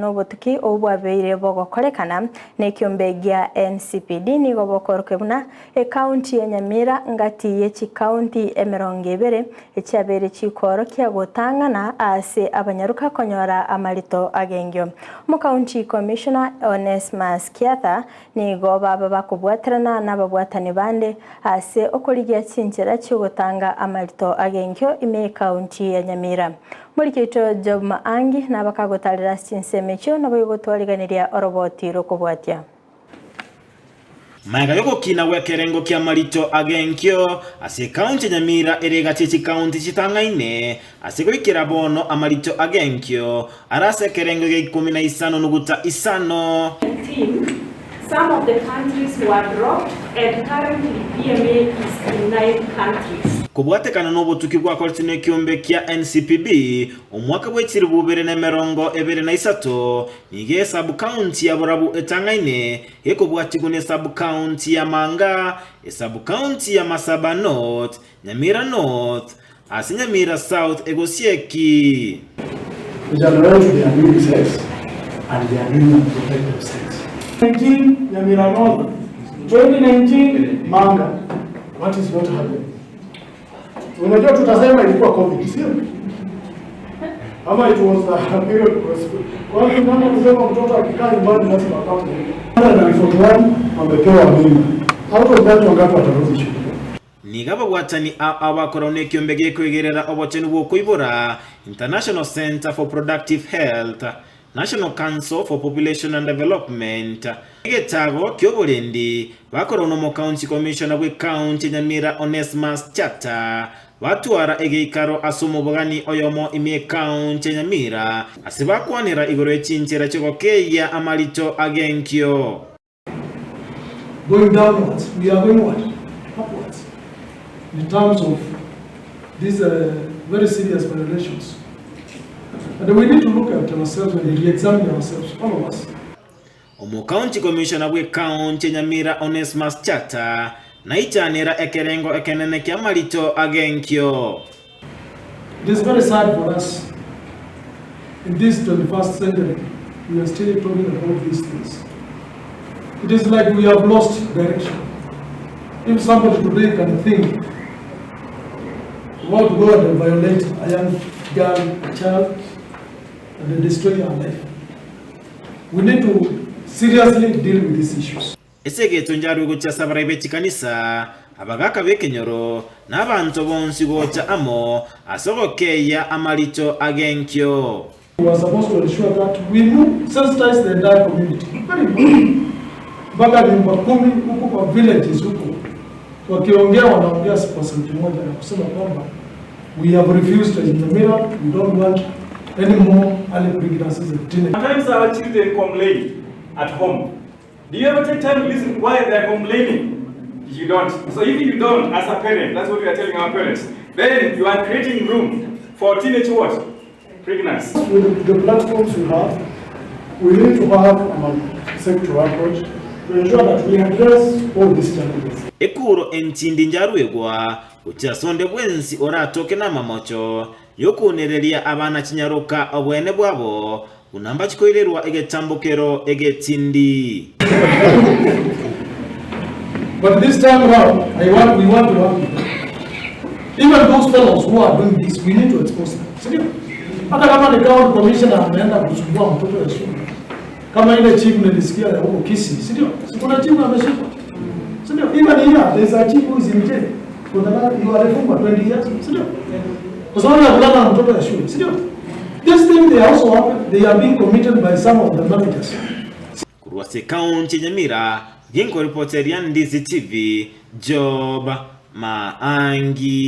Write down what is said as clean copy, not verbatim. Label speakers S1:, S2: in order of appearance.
S1: Nobotuki obwo bwabeire bogokorekana nekiombe gia NCPD nigo bokorokia buna ekaunti ya Nyamira ngati ye chikaunti 20 echiabeire chikoorokia gotang'ana ase abanyaruka konyora amarito agengio. Omokaunti Commissioner Onesmus Kiatha nigo baba bakobwaterana nababwatani bande ase okorigia chinchera chiogotanga amarito agengio ime yekaunti ya Nyamira. Moriki oito Job Maangi nabakagotarera ase chinsemo echio naboigo gotwariganiria oroboti rw'okobwatia.
S2: Magega y'ogokina gw'ekerengo ki'amarito ag'enkio ase ekaunti ya Nyamira ere egati ye chikaunti chitang'aine ase goikera bono amarito ag'enkio are ase ekerengo gia ikomi na isano nuguta isano.
S3: 19, Some of the countries were dropped and currently PMA is in 9 countries.
S2: Kobwatekana nobotuki bwakoretwe nekiombe kia NCPB omwaka bwe chilifu ibere na 23, nigo esabu county ya Borabu etang'aine gekobwatigwa ne sub county ya Manga, esabu county ya Masaba North, Nyamira North, ase Nyamira South egosieki.
S4: Vijana wetu they are doing sex and they are doing unprotected sex. 2019 Nyamira North, 2019 Manga. What is not happening? Unajua tutasema ilikuwa COVID, sio? Ama it was a period kwa hiyo nani alisema mtoto akikaa nyumbani lazima apate. 141 wamepewa mimba. Out of that wangapi watarudi shule?
S2: Nigo ababwatani ao abakorwa nekiombe gekoigerera obochenu bw'okoibora, International Centre for Productive Health, National Council for Population and Development, egetago ki'oborendi, bakorwa nomocounty commissioner bw'ecounty ya Nyamira Onesmus Chata, batwara egeikaro ase omobogani oyomo ime y'ecounty ya Nyamira ase bakwanera igoro ye chinchera chi'ogokeyia amarito ag'enkio.
S4: Going downwards, we are going what? Upwards in terms of these very serious violations. And we need to look at ourselves and re-examine ourselves, all of us.
S2: Omocounty Commissioner bw'ecounty ya Nyamira Onesmus Chata naichanera ekerengo ekenene ki'amarito ag'enkio.
S4: It is very sad for us in this 21st century we are still talking about these things. It is like we have lost direction. If somebody today can think about go and violate a young girl, a child, and destroy her life, we need to seriously deal with these issues.
S2: Ase egetonjo arue gochia ase abarai be chikanisa, abagaaka b'ekenyoro, na abanto bonsi gocha amo ase ogokeyia amarito ag'enkio.
S4: We are supposed to ensure that we sensitize the entire community. Very important. Mpaka nyumba kumi huku kwa villages huku wakiongea wanaongea kwa sauti moja na kusema kwamba we have refused in Nyamira, we don't want any more early pregnancies and teenagers.
S5: Sometimes our children complain at home. Do you ever take time to listen why they are complaining? You don't. So if you don't, as a parent, that's what we are telling our parents, then you are creating room for teenage what? Pregnancy.
S4: With the platforms we have, we need to have a multi-sectoral approach to ensure that we address all these challenges.
S2: Ekuro entindi njaruegwa gochia ase onde bwensi oratoke namamocho y'okounereria abana chinyaroka obwene bwabo, Buna mbachi koirerwa egetambokero egetindi.
S4: But this time round, I want, we want to work with them. Even those fellows who are doing this, we need to expose them. Si ndio? Hata kama ni county commissioner ameenda kusumbua mtoto ya shule. Kama ile chief nilisikia ya huko Kisii, si ndio? Si kuna chief ameshikwa. Si ndio? Even here there is a chief who is in jail. For the last, you alifungwa 20 years, si ndio? Kwa sababu ya kulala na mtoto ya shule, si ndio? This thing they also happen, they are being committed by some of the managers.
S2: Korwa ase ekaunti ya Nyamira, ginkoripoteria Ndizi TV, Job Maangi.